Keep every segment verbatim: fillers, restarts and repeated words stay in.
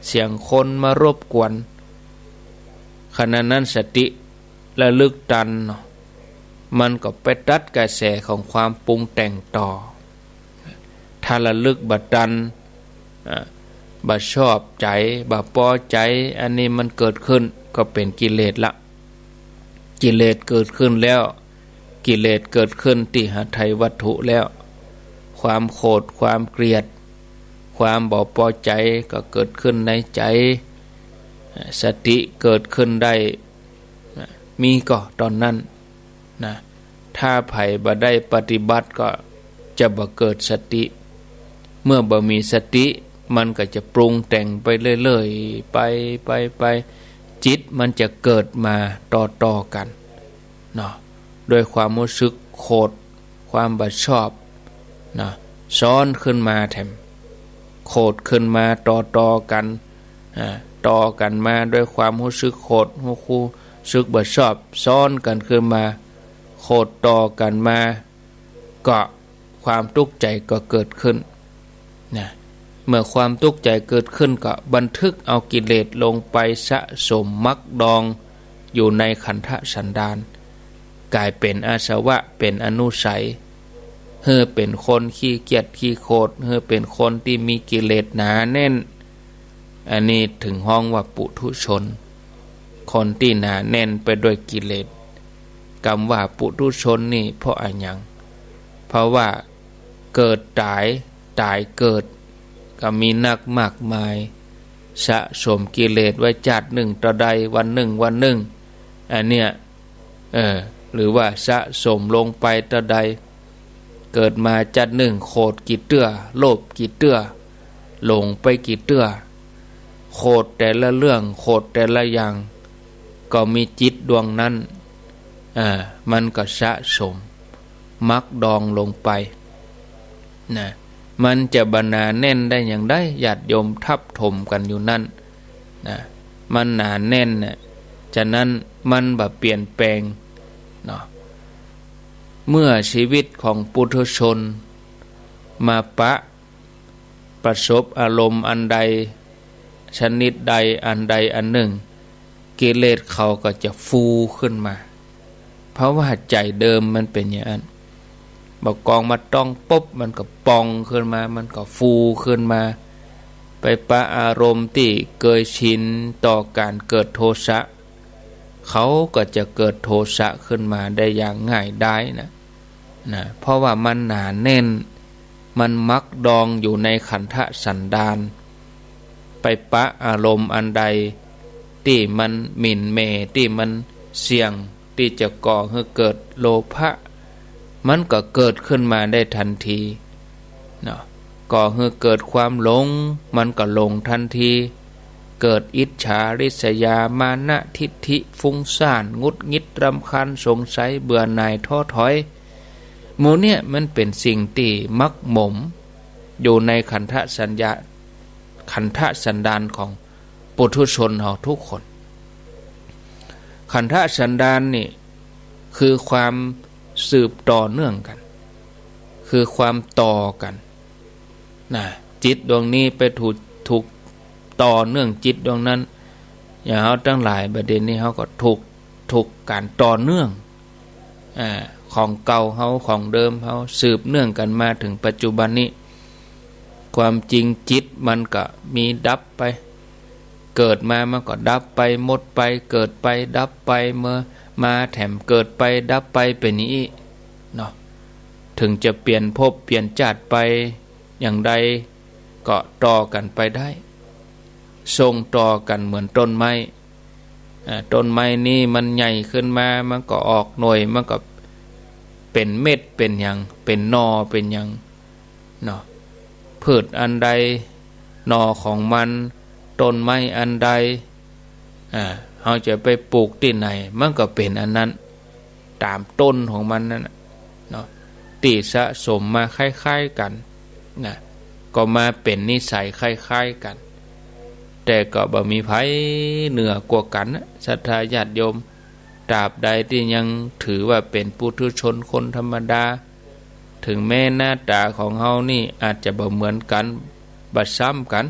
เสียงคนมารบกวน ขณะนั้นสติระลึกตันเนาะ มันก็ไปตัดกระแสของความปรุงแต่งต่อ ถ้าระลึกบ่ตัน อ่า บ่ชอบใจ๋ บ่ปอใจ๋ อันนี้มันเกิดขึ้นก็เป๋นกิเลสละ กิเลสเกิดขึ้นแล้ว กิเลสเกิดขึ้นตี้หาไทยวัตถุแล้ว ความโขด ความเกลียด ความบ่ปอใจ๋ก็เกิดขึ้นในใจ๋ สติเกิดขึ้นได้ มีก็ต๋อนนั้น นะ ถ้าใผบ่ได้ปฏิบัติก็จะบ่เกิดสติ เมื่อบ่มีสติ มันก็จะปรุงแต่งไปเรื่อยๆ ไป ไป ไป จิตมันจะเกิดมาต่อๆ กั๋น เนาะ ด้วยความฮู้สึกโขด ความบ่ชอบ เนาะ ซ้อนขึ้นมาแถม โขดขึ้นมาต่อๆ กั๋น อ่า ต่อกั๋นมาด้วยความฮู้สึกโขด ฮู้ ฮู้สึกบ่ชอบ ซ้อนกั๋นขึ้นมา โขดต่อกั๋นมา ก็ความตุ๊กข์ใจ๋ก็เกิดขึ้น นะ เมื่อความตุ๊กข์ใจ๋เกิดขึ้นก็บันทึกเอากิเลสลงไปสะสมหมักดองอยู่ในขันธสันดาน ก๋ายเป๋นอาสวะ เป๋นอนุสัย หื้อเป๋นคนขี้เกียจขี้โขด หื้อเป๋นคนตี้มีกิเลสหนาแน่น อันนี้เถิงฮ้องว่าปุถุชน คนตี้หนาแน่นไปด้วยกิเลส กำว่าปุถุชนนี่เพราะอะหยัง เพราะว่าเกิดต๋าย ต๋ายเกิด ก็มีนักมากมาย สะสมกิเลสไว้จาตินึ่งเต้าใด วันนึ่งวันนึ่ง อันเนี้ย เออ หรือว่าสะสมลงไปเต้าใด เกิดมาจาตินึ่งโขดกี่เตื้อ โลภกี่เตื้อ หลงไปกี่เตื้อ โขดแต่ละเรื่อง โขดแต่ละอย่าง ก็มีจิตดวงนั้น อ่า มันก็สะสมหมักดองลงไป นะ มันจะบ่หนาแน่นได้อย่างใด ญาติโยมทับถมกั๋นอยู่นั้น นะ มันหนาแน่นน่ะ ฉะนั้นมันบ่เปลี่ยนแปลง เนาะ เมื่อชีวิตของปุถุชนมาปะ ประสบอารมณ์อันใด ชนิดใดอันใดอันนึ่ง กิเลสเขาก็จะฟูขึ้นมา เพราะว่าใจ๋เดิมมันเป๋นอย่างนั้น บ่ากองมาต้องปุ๊บ มันก็ปองขึ้นมา มันก็ฟูขึ้นมา ไปปะอารมณ์ตี้เกยชินต่อก๋านเกิดโทสะ เขาก็จะเกิดโทสะขึ้นมาได้อย่างง่ายดายนะ นะ เพราะว่ามันหนาแน่น มันหมักดองอยู่ในขันธสันดาน ไปปะอารมณ์อันใดตี้มันหมิ่นเหม่ ตี้มันเสี่ยง ตี้จะก่อหื้อเกิดโลภะ มันก็เกิดขึ้นมาได้ทันที เนาะ ก่อหื้อเกิดความหลง มันก็หลงทันที เกิดอิจฉาริษยา มานะทิฐิ ฟุ้งซ่าน หงุดหงิด รำคาญ สงสัย เบื่อหน่าย ท้อถอย หมู่เนี่ยมันเป๋นสิ่งตี้หมักหมมอยู่ในขันธสัญญา ขันธสันดานของปุถุชนเฮาทุกคน ขันธสันดานนี่คือความสืบต่อเนื่องกั๋น คือความต่อกั๋น นะ จิตดวงนี้ไปถูก ถูกต่อเนื่องจิตดวงนั้น อย่างเฮาตังหลายบ่าเดี่ยวนี้เฮาก็ถูก ถูกก๋านต่อเนื่อง อ่า ของเก่าเฮา ของเดิมเฮา สืบเนื่องกั๋นมาเถิงปัจจุบันนี้ ความจริงจิตมันก็มีดับไป เกิดมามันก็ดับไป หมดไป เกิดไป ดับไป เมื่อมาแถมเกิดไป ดับไป เป๋นอย่างอี้ เนาะ เถิงจะเปลี่ยนภพเปลี่ยนจาติไปอย่างใด ก็ต่อกั๋นไปได้ ส่งต่อกั๋นเหมือนต้นไม้ อ่า ต้นไม้นี้มันใหญ่ขึ้นมา มันก็ออกหน่วย มันก็เป๋นเม็ดเป๋นหยัง เป๋นหน่อเป๋นหยัง เนาะ พืชอันใด หน่อของมัน ต้นไม้อันใด อ่า เฮาจะไปปลูกตี้ไหน มันก็เป๋นอันนั้น ต๋ามต้นของมันนั่นน่ะ เนาะ ตี้สะสมมาคล้ายๆ กั๋น นะ ก็มาเป๋นนิสัยคล้ายๆ กั๋น แต่ก็บ่มีใผเหนือกว่ากั๋นนะ ศรัทธาญาติโยม ตราบใดตี้ยังถือว่าเป๋นปุถุชนคนธรรมดา เถิงแม้หน้าต๋าของเฮานี่อาจจะบ่เหมือนกั๋น บ่ซ้ำกั๋น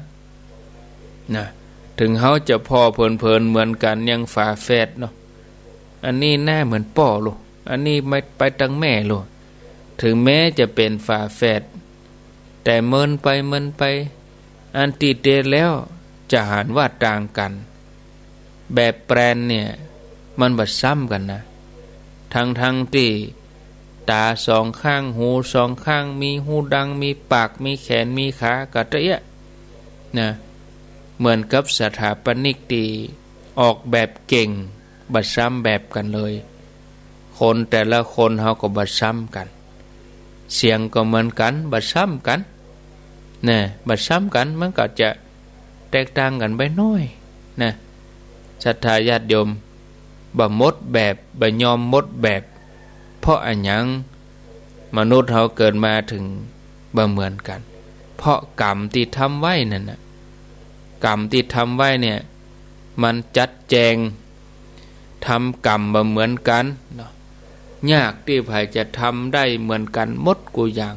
นะ เถิงเฮาจะผ่อเผินๆ เหมือนกั๋นยังฝาแฝดเนาะ อันนี้หน้าเหมือนป้อลูก อันนี้ไม่ไปตังแม่ลูก เถิงแม้จะเป๋นฝาแฝด แต่เมินไปเมินไป อันตี้เต๊อะแล้วจะหันว่าต่างกั๋น แบบแปลนเนี่ยมันบ่ซ้ำกั๋นนะ ทั้งๆ ตี้ต๋าสองข้าง หูสองข้าง มีฮูดัง มีปาก มีแขน มีขา ก็เต๊อะนะ เหมือนกับสถาปนิกตี้ออกแบบเก่ง บ่ซ้ำแบบกั๋นเลย คนแต่ละคนเฮาก็บ่ซ้ำกั๋น เสียงก็เหมือนกั๋น บ่ซ้ำกั๋น นะ บ่ซ้ำกั๋น มันก็จะแตกต่างกั๋นไปหน้อยนะ ศรัทธาญาติโยม บ่หมดแบบ บ่ยอมหมดแบบ เพราะอะหยัง มนุษย์เฮาเกิดมาเถิงบ่เหมือนกั๋น เพราะกรรมตี้ทำไว้นั่นน่ะ กรรมตี้ทำไว้เนี่ย มันจัดแจง ทำกรรมบ่เหมือนกั๋นเนาะ ยากตี้ใผจะทำได้เหมือนกั๋นหมดกู้อย่าง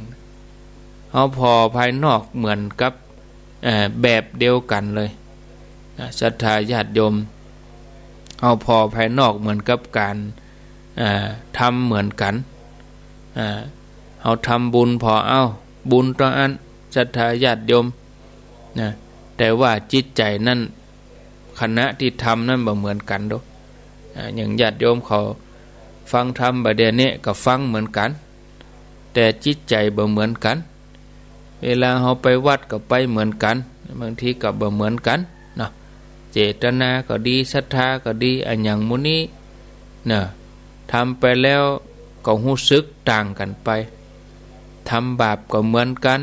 เฮาผ่อภายนอกเหมือนกับ เอ่อ แบบเดียวกั๋นเลยนะ ศรัทธาญาติโยม เฮาผ่อภายนอกเหมือนกับก๋าน เอ่อ ทำเหมือนกั๋น เอ่อ เฮาทำบุญผ่อ เอ้า บุญตางอั้น ศรัทธาญาติโยมนะ แต่ว่าจิตใจ๋นั้น ขณะตี้ทำนั้นบ่เหมือนกั๋นดอก อ่า อย่างญาติโยมเขาฟังธรรมบ่าเดี่ยวนี้ก็ฟังเหมือนกั๋น แต่จิตใจ๋บ่เหมือนกั๋น เวลาเฮาไปวัดก็ไปเหมือนกั๋น บางทีก็บ่เหมือนกั๋นเนาะ เจตนาก็ดี ศรัทธาก็ดี อะหยังหมู่นี้เนาะ ทำไปแล้วก็ฮู้สึกต่างกั๋นไป ทำบาปก็เหมือนกั๋น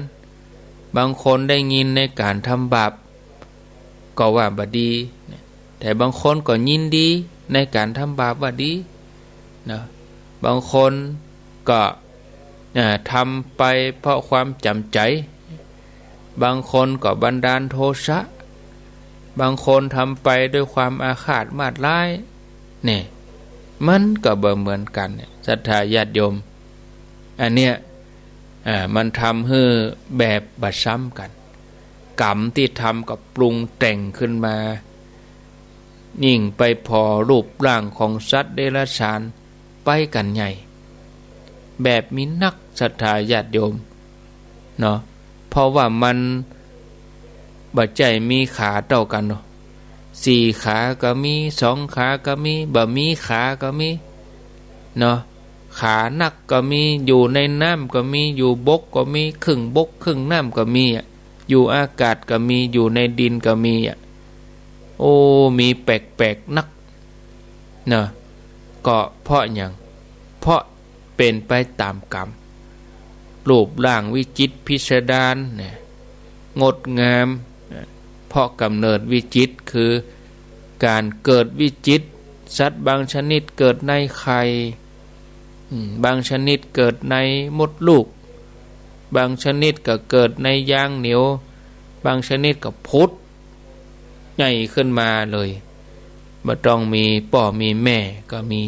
บางคนได้ยินในก๋านทำบาป ก็ว่าบ่ดี แต่บางคนก็ยินดีในก๋านทำบาปว่าดีนะ บางคนก็ อ่า ทำไปเพราะความจ๋ำใจ๋ บางคนก็บันดาลโทสะ บางคนทำไปด้วยความอาฆาตมาดร้าย เนี่ย มันก็บ่เหมือนกั๋นเนี่ย ศรัทธาญาติโยม อันเนี้ย อ่า มันทำหื้อแบบบ่ซ้ำกั๋น กรรมตี้ทำก็ปรุงแต่งขึ้นมา ยิ่งไปผ่อรูปร่างของสัตว์เดรัจฉานไปกั๋นใหญ่ แบบมีนัก ศรัทธาญาติโยมเนาะ เพราะว่ามันบ่ใจ้มีขาเต้ากั๋นเนาะ สี่ขาก็มี สองขาก็มี บ่มีขาก็มีเนาะ ขานักก็มี อยู่ในน้ำก็มี อยู่บกก็มี ครึ่งบกครึ่งน้ำก็มีอะ อยู่อากาศก็มี อยู่ในดินก็มีอะ โอ้ มีแปลกๆ นักเนาะ ก็เพราะหยัง เพราะเป๋นไปต๋ามกรรม รูปร่างวิจิตรพิสดารเนี่ย งดงาม เพราะก๋ำเนิดวิจิตร คือก๋านเกิดวิจิตร สัตว์บางชนิดเกิดในไข่ อืม บางชนิดเกิดในมดลูก บางชนิดก็เกิดในยางเหนียว บางชนิดก็ผุดใหญ่ขึ้นมาเลย บ่ต้องมีป้อมีแม่ก็มี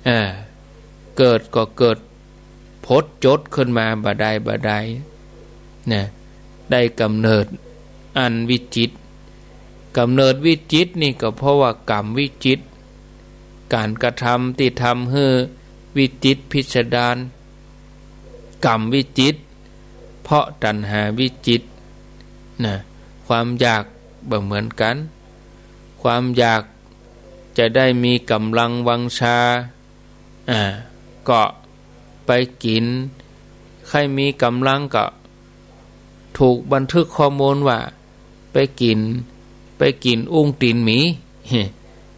อ่า เกิดก็เกิดผดจดขึ้นมาบ่าดายบ่าดายนะ ได้ก๋ำเนิดอันวิจิตร ก๋ำเนิดวิจิตรนี่ก็เพราะว่ากรรมวิจิตร ก๋านกระทำตี้ทำหื้อวิจิตรพิสดาร กรรมวิจิตร เพราะตัณหาวิจิตรนะ ความอยากบ่เหมือนกั๋น ความอยากจะได้มีก๋ำลังวังชา อ่า ก็ไปกิ๋น ใค่มีก๋ำลังก็ถูกบันทึกข้อมูลว่า ไปกิ๋น ไปกิ๋นอุ้งตี๋นหมี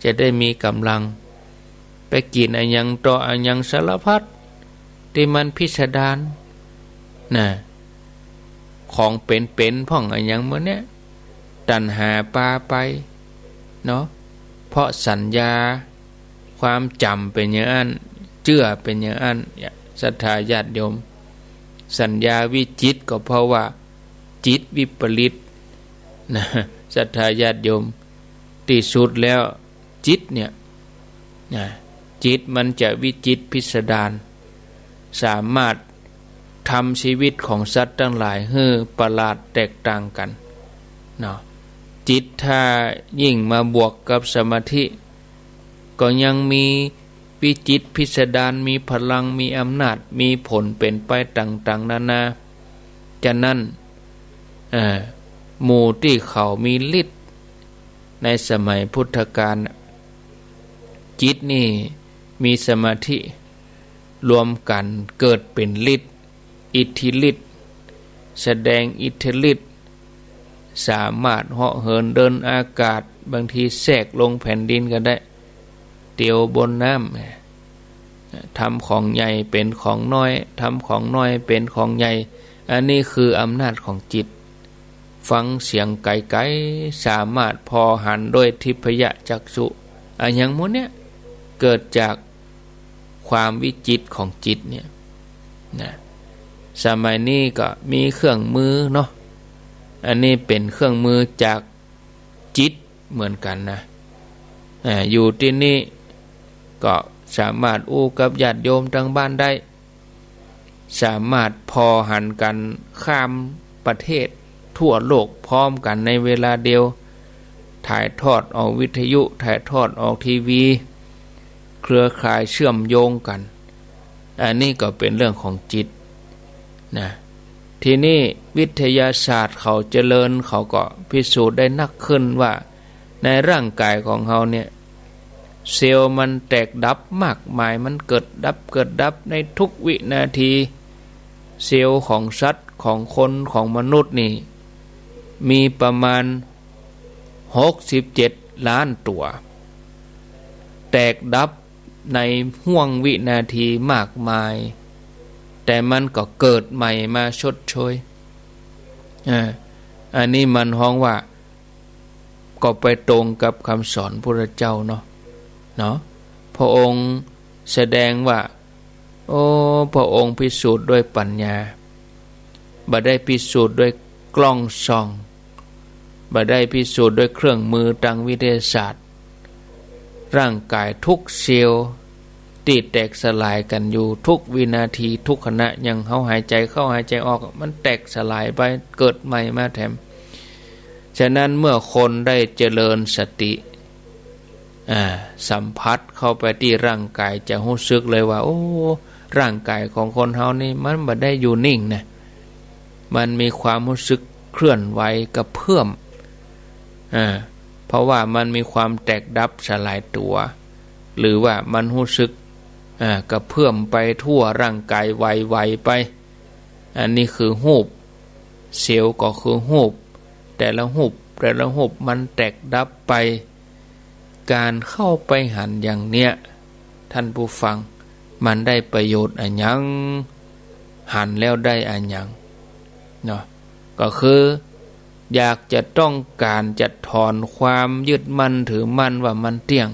จะได้มีก๋ำลัง ไปกิ๋นอะหยังต่ออะหยังสารพัด ตี้มันพิสดารนะ ของเป๋นๆ พ่องอะหยังหมู่เนี้ย ตัณหาปาไปเนาะ เพราะสัญญา ความจ๋ำเป๋นอย่างอั้น เจื้อเป๋นอย่างอั้น ศรัทธาญาติโยม สัญญาวิจิตรก็เพราะว่าจิตวิปริตนะ ศรัทธาญาติโยม ตี้สุดแล้วจิตเนี่ยนะ จิตมันจะวิจิตรพิสดาร สามารถทำชีวิตของสัตว์ตังหลายหื้อประหลาดแตกต่างกั๋นเนาะ จิตถ้ายิ่งมาบวกกับสมาธิ ก็ยังมีวิจิตรพิสดาร มีพลัง มีอำนาจ มีผลเป๋นไปต่างๆ นานา ฉะนั้น เอ่อ หมู่ตี้เขามีฤทธิ์ในสมัยพุทธกาลน่ะ จิตนี่มีสมาธิรวมกั๋นเกิดเป๋นฤทธิ์ อิทธิฤทธิ์ แสดงอิทธิฤทธิ์ สามารถเหาะเหินเดินอากาศ บางทีแทรกลงแผ่นดินก็ได้ เตียวบนน้ำ ทำของใหญ่เป๋นของน้อย ทำของน้อยเป๋นของใหญ่ อันนี้คืออำนาจของจิต ฟังเสียงไก๋ๆ สามารถผ่อหันด้วยทิพยจักษุ อะหยังหมู่เนี้ย เกิดจากความวิจิตรของจิตเนี่ยนะ สมัยนี้ก็มีเครื่องมือเนาะ อันนี้เป๋นเครื่องมือจากจิตเหมือนกั๋นนะ อ่า อยู่ตี้นี่ก็สามารถอู้กับญาติโยมตางบ้านได้ สามารถผ่อหันกั๋นข้ามประเทศทั่วโลกพร้อมกั๋นในเวลาเดียว ถ่ายทอดออกวิทยุ ถ่ายทอดออกทีวี เครือข่ายเชื่อมโยงกั๋น อันนี้ก็เป๋นเรื่องของจิตนะ ทีนี้วิทยาศาสตร์เขาเจริญ เขาก็พิสูจน์ได้นักขึ้นว่า ในร่างก๋ายของเฮาเนี่ย เซลล์มันแตกดับมากมาย มันเกิดดับ เกิดดับในทุกวินาที เซลล์ของสัตว์ ของคน ของมนุษย์นี่ มีประมาณหกสิบเจ็ดล้านตั๋ว แตกดับในห้วงวินาทีมากมาย แต่มันก็เกิดใหม่มาชดเชย อ่า อันนี้มันฮ้องว่า ก็ไปตรงกับคำสอนพุทธเจ้าเนาะ เนาะ พระองค์แสดงว่า โอ้ พระองค์พิสูจน์ด้วยปัญญา บ่ได้พิสูจน์ด้วยกล้องส่อง บ่ได้พิสูจน์ด้วยเครื่องมือตางวิทยาศาสตร์ ร่างก๋ายทุกเซลล์ตี้แตกสลายกั๋นอยู่ทุกวินาที ทุกขณะ อย่างเฮาหายใจ๋เข้าหายใจ๋ออก มันแตกสลายไป เกิดใหม่มาแถม ฉะนั้นเมื่อคนได้เจริญสติ อ่า สัมผัสเข้าไปตี้ร่างก๋าย จะฮู้สึกเลยว่า โอ้ ร่างก๋ายของคนเฮานี่มันบ่ได้อยู่นิ่งนะ มันมีความฮู้สึกเคลื่อนไหวกระเพื่อม อ่า เพราะว่ามันมีความแตกดับสลายตั๋ว หรือว่ามันฮู้สึก อ่า กระเพื่อมไปทั่วร่างก๋าย ไหวๆ ไป อันนี้คือฮูป เซลล์ก็คือฮูป แต่ละฮูป แต่ละฮูปมันแตกดับไป ก๋านเข้าไปหันอย่างเนี้ย ท่านผู้ฟัง มันได้ประโยชน์อะหยัง หันแล้วได้อะหยัง เนาะ ก็คืออยากจะต้องก๋านจะถอนความยึดมั่นถือมั่นว่ามันเตี้ยง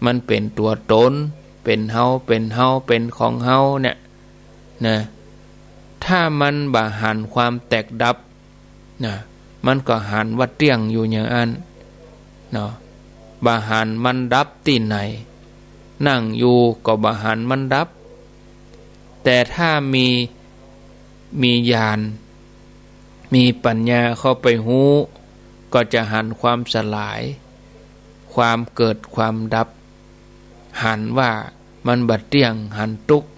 มันเป๋นตั๋วต๋น เป๋นเฮา เป๋นเฮา เป๋นของเฮาเนี่ยนะ ถ้ามันบ่หันความแตกดับ นะ มันก็หันว่าเตี้ยงอยู่อย่างอั้น เนาะ บ่หันมันดับตี้ไหน นั่งอยู่ก็บ่หันมันดับ แต่ถ้ามี มีญาณ มีปัญญาเข้าไปฮู้ ก็จะหันความสลาย ความเกิด ความดับ หันว่ามันบ่เตี้ยง หันตุ๊กข์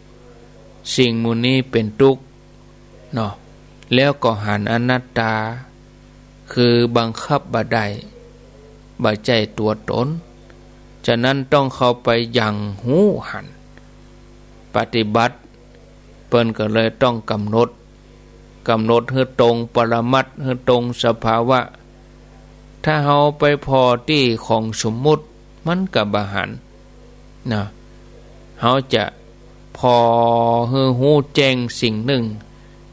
สิ่งหมู่นี้เป๋นตุ๊กข์ เนาะ แล้วก็หันอนัตตา คือบังคับบ่ได้ บ่ใจ้ตั๋วต๋น ฉะนั้นต้องเข้าไปหยั่งฮู้หัน ปฏิบัติ เปิ้นก็เลยต้องกำหนด กำหนดหื้อตรงปรมัตถ์ หื้อตรงสภาวะ ถ้าเฮาไปผ่อตี้ของสมมุติ มันก็บ่หัน นะ เฮาจะผ่อหื้อฮู้แจ้งสิ่งนึ่ง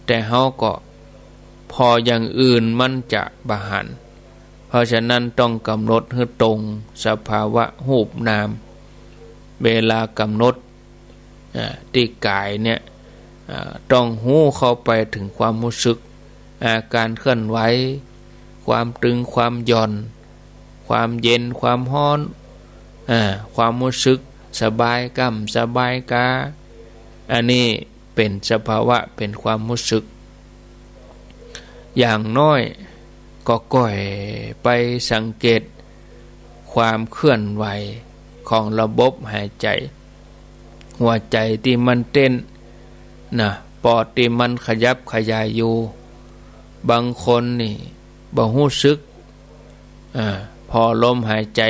แต่เฮาก็ผ่ออย่างอื่นมันจะบ่หัน เพราะฉะนั้นต้องกำหนดหื้อตรงสภาวะฮูปนาม เวลากำหนด อ่า ตี้ก๋ายเนี่ย อ่า ต้องฮู้เข้าไปเถิงความฮู้สึก อาก๋านเคลื่อนไหว ความตึง ความหย่อน ความเย็น ความฮ้อน อ่า ความฮู้สึกสบายก้ำ สบายกา อันนี้เป๋นสภาวะ เป๋นความฮู้สึก อย่างน้อย ก็ก้อยไปสังเกตความเคลื่อนไหวของระบบหายใจ๋ หัวใจ๋ตี้มันเต้นนะ ปอดตี้มันขยับขยายอยู่ บางคนนี่บ่ฮู้สึก อ่า ผ่อลมหายใจ๋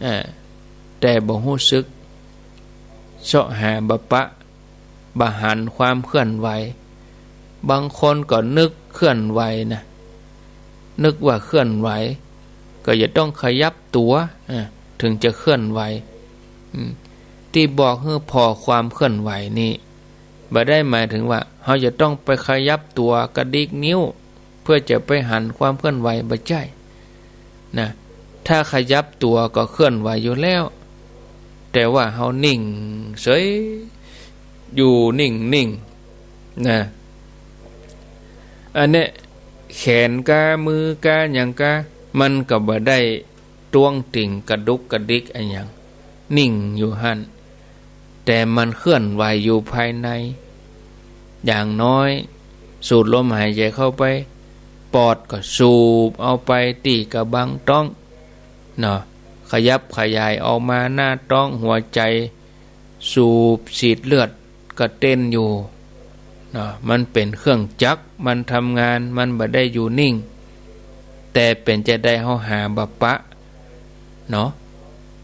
อ่า แต่บ่ฮู้สึก เซาะหาบ่ปะ บ่หันความเคลื่อนไหว บางคนก็นึกเคลื่อนไหวนะ นึกว่าเคลื่อนไหว ก็จะต้องขยับตั๋ว อ่า เถิงจะเคลื่อนไหว อืม ตี้บอกหื้อผ่อความเคลื่อนไหวนี่ บ่ได้หมายเถิงว่าเฮาจะต้องไปขยับตั๋วกระดิกนิ้ว เพื่อจะไปหันความเคลื่อนไหว บ่ใจ้นะ ถ้าขยับตั๋วก็เคลื่อนไหวอยู่แล้ว แต่ว่าเฮานิ่งเสย อยู่นิ่งๆ นะ อันเนี้ยแขนก้ามือก้าหยังก้า มันก็บ่ได้ ต้วงติ่งกระดุกกระดิกอะหยัง นิ่งอยู่หั้น แต่มันเคลื่อนไหวอยู่ภายใน อย่างน้อย สูดลมหายใจ๋เข้าไป ปอดก็สูบเอาไปตี้กะบังต๊อง เนาะ ขยับขยายออกมาหน้าต๊อง หัวใจ๋ สูบฉีดเลือดก็เต้นอยู่เนาะ มันเป๋นเครื่องจักร มันทำงาน มันบ่ได้อยู่นิ่ง แต่เป๋นจาใดเฮาหาบ่ปะเนาะ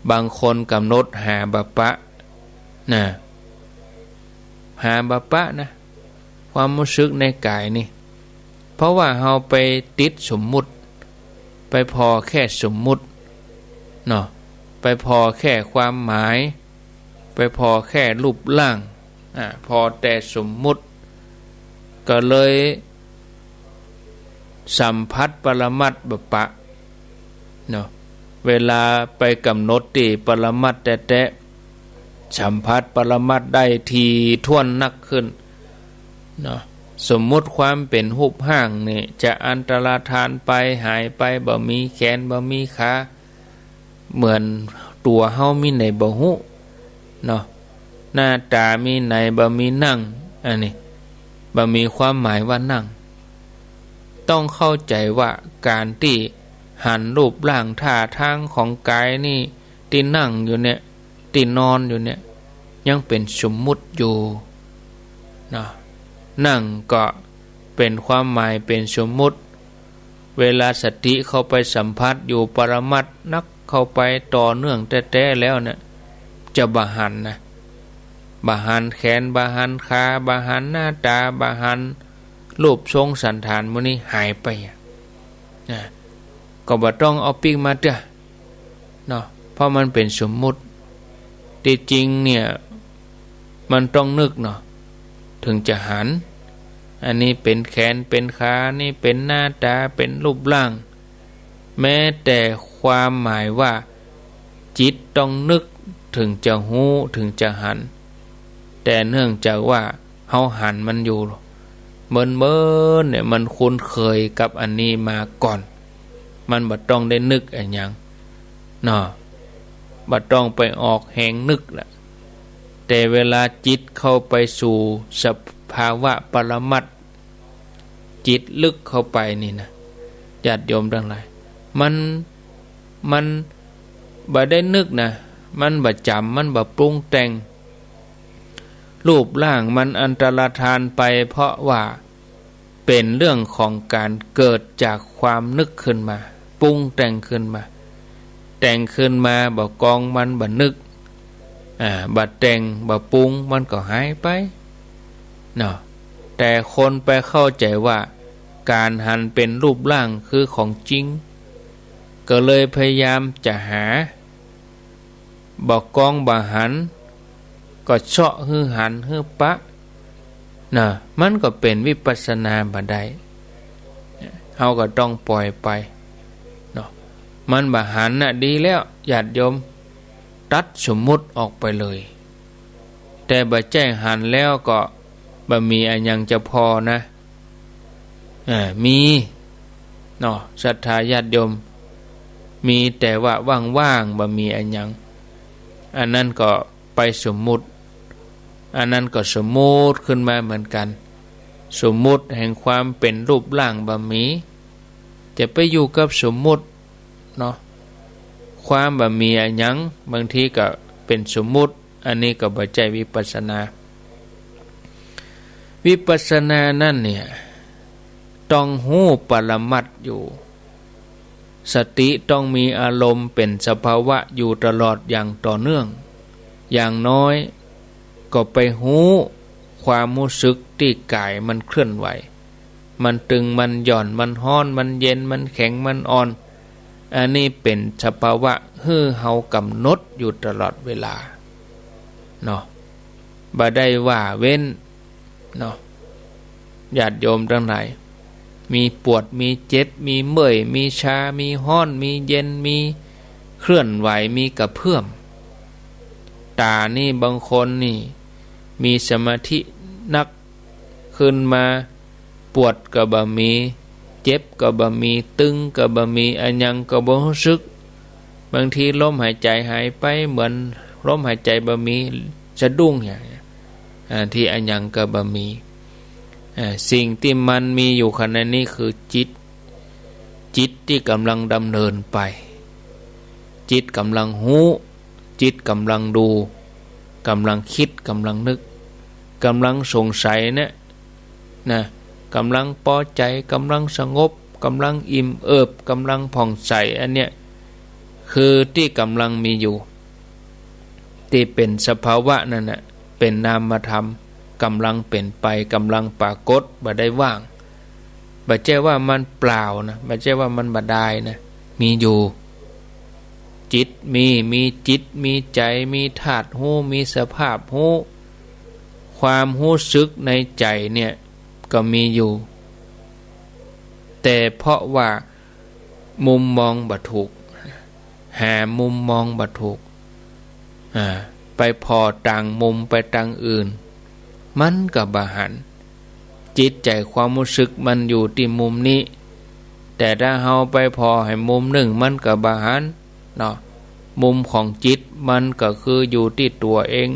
บางคนก๋ำหนดหาบ่ปะนะ หาบ่ปะนะ ความฮู้สึกในก๋ายนี่ เพราะว่าเฮาไปติดสมมุติ ไปผ่อแค่สมมุติเนาะ ไปผ่อแค่ความหมาย ไปผ่อแค่รูปร่าง อ่า ผ่อแต่สมมุติ ก็เลยสัมผัสปรมัตถ์บ่ปะเนาะ เวลาไปก๋ำหนดตี้ปรมัตถ์แต๊ๆ สัมผัสปรมัตถ์ได้ถี่ถ้วนนักขึ้นเนาะ สมมุติความเป๋นฮูปฮ่างนี่จะอันตราธานไป หายไป บ่มีแขน บ่มีขา เหมือนตั๋วเฮามีไหนบ่ฮู้เนาะ หน้าต๋ามีไหน บ่มีหนัง อันนี้ บ่มีความหมายว่าหนัง ต้องเข้าใจ๋ว่าก๋านตี้หันรูปร่างท่าตางของก๋ายนี่ ตี้นั่งอยู่เนี่ย ตี้นอนอยู่เนี่ย ยังเป๋นสมมุติอยู่เนาะ นั่งก็เป๋นความหมายเป๋นสมมุติ เวลาสติเข้าไปสัมผัสอยู่ปรมัตถ์นักเข้าไปต่อเนื่องแต๊ๆ แล้วเนี่ย จะบ่หันนะ บ่หันแขน บ่หันขา บ่หันหน้าต๋า บ่หันรูปทรงสันฐานหมู่นี้หายไปอะ นะ ก็บ่ต้องเอาปิ๊กมาเตื้อเนาะ เพราะมันเป๋นสมมุติ ตี้จริงเนี่ย มันต้องนึกเนาะ เถิงจะหัน อันนี้เป๋นแขน เป๋นขา นี่เป๋นหน้าต๋า เป๋นรูปร่าง แม้แต่ความหมายว่าจิตต้องนึกเถิงจะฮู้ เถิงจะหัน แต่เนื่องจากว่าเฮาหันมันอยู่เมินๆ เนี่ย มันคุ้นเคยกับอันนี้มาก่อน มันบ่ต้องได้นึกอะหยังเนาะ บ่ต้องไปออกแฮงนึกละ แต่เวลาจิตเข้าไปสู่สภาวะปรมัตถ์ จิตลึกเข้าไปนี่นะ ญาติโยมตังหลาย มัน มันบ่ได้นึกนะ มันบ่จ๋ำ มันบ่ปรุงแต่ง รูปร่างมันอันตราธานไป เพราะว่าเป๋นเรื่องของก๋านเกิดจากความนึกขึ้นมา ปรุงแต่งขึ้นมา แต่งขึ้นมา บ่กองมัน บ่นึก อ่า บ่แต่ง บ่ปรุง มันก็หายไปเนาะ แต่คนไปเข้าใจ๋ว่าก๋านหันเป๋นรูปร่างคือของจริง ก็เลยพยายามจะหา บ่กองบ่หัน ก็เซาะหื้อหันหื้อปะ นะ มันก็เป๋นวิปัสสนาบ่ได้ เฮาก็ต้องปล่อยไปเนาะ มันบ่หันน่ะดีแล้ว ญาติโยม ตัดสมมุติออกไปเลย แต่บ่ใจ้หันแล้วก็บ่มีอะหยังจะผ่อนะ อ่า มีเนาะ ศรัทธาญาติโยม มีแต่ว่าว่างๆ บ่มีอะหยัง อันนั้นก็ไปสมมุติ อันนั้นก็สมมุติขึ้นมาเหมือนกั๋น สมมุติแห่งความเป๋นรูปร่างบ่มี จะไปอยู่กับสมมุติเนาะ ความบ่มีอะหยัง บางทีก็เป๋นสมมุติ อันนี้ก็บ่ใจ้วิปัสสนา วิปัสสนานั้นเนี่ย ต้องฮู้ปรมัตถ์อยู่ สติต้องมีอารมณ์เป๋นสภาวะอยู่ตลอดอย่างต่อเนื่อง อย่างน้อยก็ไปฮู้ความฮู้สึกตี้ก๋ายมันเคลื่อนไหว มันตึง มันหย่อน มันฮ้อน มันเย็น มันแข็ง มันอ่อน อันนี้เป๋นสภาวะหื้อเฮากำหนดอยู่ตลอดเวลาเนาะ บ่ได้ว่าเว้นเนาะ ญาติโยมตังหลาย มีปวด มีเจ็บ มีเมื่อย มีชา มีฮ้อน มีเย็น มีเคลื่อนไหว มีกระเพื่อม ต๋านี่บางคนนี่ มีสมาธินัก ขึ้นมา ปวดก็บ่มี เจ็บก็บ่มี ตึงก็บ่มี อะหยังก็บ่ฮู้สึก บางทีลมหายใจ๋หายไป เหมือนลมหายใจ๋บ่มี สะดุ้งอย่างเนี้ย อ่า ตี้อะหยังก็บ่มี อ่า สิ่งตี้มันมีอยู่ขณะนี้คือจิต จิตตี้ก๋ำลังดำเนินไป จิตก๋ำลังฮู้ จิตก๋ำลังดู ก๋ำลังกึ๊ด ก๋ำลังนึก ก๋ำลังสงสัยเนี่ยนะ ก๋ำลังปอใจ๋ ก๋ำลังสงบ ก๋ำลังอิ่มเอิบ ก๋ำลังผ่องใส อันเนี้ย คือตี้ก๋ำลังมีอยู่ ตี้เป๋นสภาวะนั่นน่ะ เป๋นนามธรรม ก๋ำลังเป๋นไป ก๋ำลังปรากฏ บ่ได้ว่าง บ่ใจ้ว่ามันเปล่านะ บ่ใจ้ว่ามันบ่ดายนะ มีอยู่ จิตมี มีจิต มีใจ๋ มีธาตุฮู้ มีสภาพฮู้ ความฮู้สึกในใจ๋เนี่ยก็มีอยู่ แต่เพราะว่ามุมมองบ่ถูก หามุมมองบ่ถูก อ่า ไปผ่อต่างมุม ไปตางอื่น มันก็บ่หัน จิตใจ๋ความฮู้สึกมันอยู่ตี้มุมนี้ แต่ถ้าเฮาไปผ่อหื้อมุมนึ่ง มันก็บ่หันเนาะ มุมของจิตมันก็คืออยู่ตี้ตั๋วเอง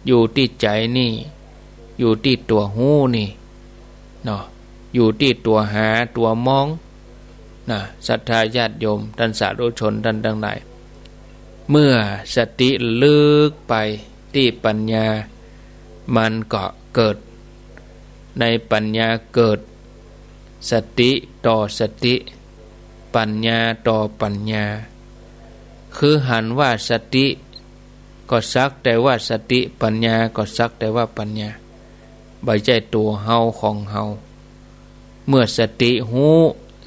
อยู่ตี้ใจ๋นี่ อยู่ตี้ตั๋วฮู้นี่เนาะ อยู่ตี้ตั๋วหาตั๋วมองนะ ศรัทธาญาติโยม ต้านสาธุชนต้านตังหลาย เมื่อสติระลึกไปตี้ปัญญา มันก็เกิด ในปัญญาเกิด สติต่อสติ ปัญญาต่อปัญญา คือหันว่าสติก็สักแต่ว่าสติ ปัญญาก็สักแต่ว่าปัญญา บ่ใจ้ตั๋วเฮาของเฮา เมื่อสติฮู้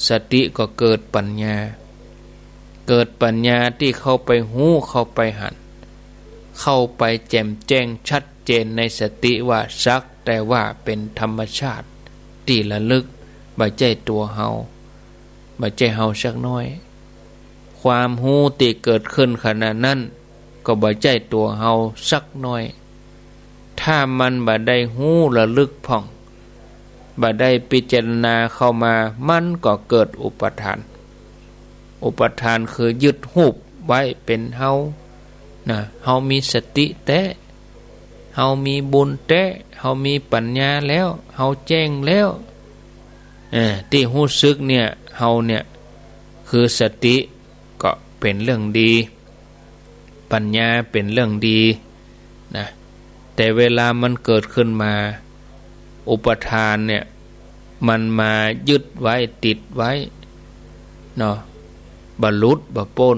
สติก็เกิดปัญญา เกิดปัญญาตี้เข้าไปฮู้ เข้าไปหัน เข้าไปแจ่มแจ้งชัดเจนในสติว่าสักแต่ว่าเป๋นธรรมชาติตี้ระลึก บ่ใจ้ตั๋วเฮา บ่ใจ้เฮาสักน้อย ความฮู้ตี้เกิดขึ้นขณะนั้น ก็บ่ใจ้ตั๋วเฮาสักน้อย ถ้ามันบ่ได้ฮู้ระลึกพ่อง บ่ได้พิจารณาเข้ามา มันก็เกิดอุปาทาน อุปาทานคือยึดฮูปไว้เป๋นเฮานะ เฮามีสติแต๊ เฮามีบุญแต๊ เฮามีปัญญาแล้ว เฮาแจ้งแล้ว เออ ตี้ฮู้สึกเนี่ย เฮาเนี่ย คือสติก็เป๋นเรื่องดี ปัญญาเป๋นเรื่องดีนะ แต่เวลามันเกิดขึ้นมา อุปาทานเนี่ย มันมายึดไว้ ติดไว้เนาะ บ่หลุด บ่ป๊น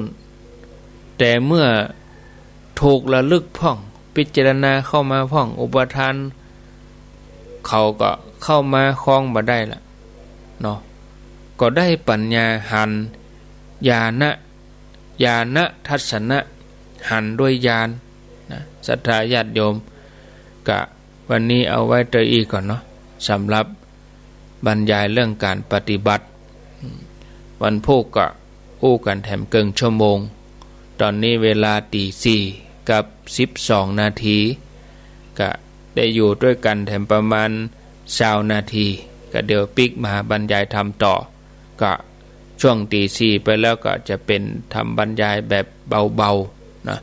แต่เมื่อถูกระลึกพ่อง พิจารณาเข้ามาพ่อง อุปาทานเขาก็เข้ามาครองบ่ได้ละเนาะ ก็ได้ปัญญาหัน ญาณะ ญาณทัสสนะ หันด้วยญาณนะ ศรัทธาญาติโยม กะวันนี้เอาไว้เต้าอี้ก่อนเนาะ สำหรับบรรยายเรื่องก๋านปฏิบัติ วันพูกก็อู้กั๋นแถมเกิ่งชั่วโมง ต๋อนนี้เวลาตี๋สี่กับสิบสองนาที ก็ได้อยู่ตวยกั๋นแถมประมาณซาวนาที ก็เดี๋ยวปิ๊กมาบรรยายธรรมต่อ ก็ช่วงตี๋สี่ไปแล้วก็จะเป๋นธรรมบรรยายแบบเบาๆ นะ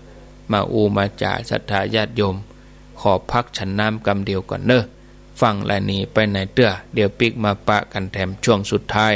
มาอู้มาจ๋า ศรัทธาญาติโยม ขอพักฉันน้ำกำเดียวก่อนเน่อ ฟังแล้วหนีไปไหนเตื้อ เดี๋ยวปิ๊กมาปะกั๋นแถมช่วงสุดท้าย